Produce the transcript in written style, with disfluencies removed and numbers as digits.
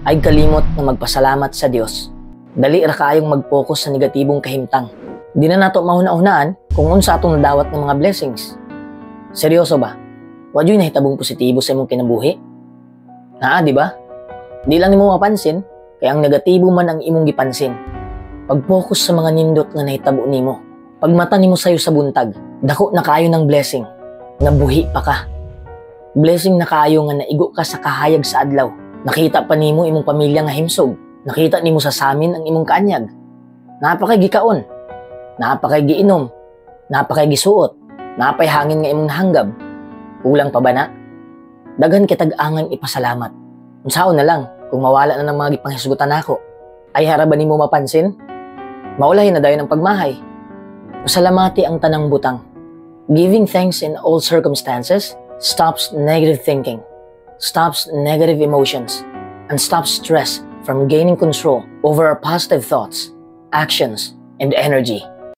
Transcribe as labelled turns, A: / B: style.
A: Ay kalimot nga magpasalamat sa Dios. Dali ra kaayong mag-focus sa negatibong kahimtang. Di na nato mahuna-hunaan kung unsa atong nadawat ng mga blessings. Seryoso ba? Wa juy nahitabong positibo sa imong kinabuhi? Naa, di ba? Di lang nimo mapansin, kay ang negatibo man ang imong gipansin. Pag-focus sa mga nindot nga nahitabo nimo. Pagmata nimo sayo sa buntag, dako na kaayo ng blessing nga buhi pa ka. Blessing na kaayo nga naigo ka sa kahayag sa adlaw. Nakita pa nimo imong pamilya nga himsog. Nakita nimo sa samin ang imong kaanyag. Naa pa kay gikaon. Naa pa kay giinom. Naa pa kay gisuot. Naa pay hangin nga imong nahanggab. Kulang pa ba na? Daghan kitag angay ipasalamat. Unsaon na lang kung mawala na ng mga gipanghisgutan nako? Ayha ra ba nimo mapansin? Maulahi na dayon ang pagmahay. Pasalamati ang tanang butang. Giving thanks in all circumstances stops negative thinking, stops negative emotions, and stops stress from gaining control over our positive thoughts, actions, and energy.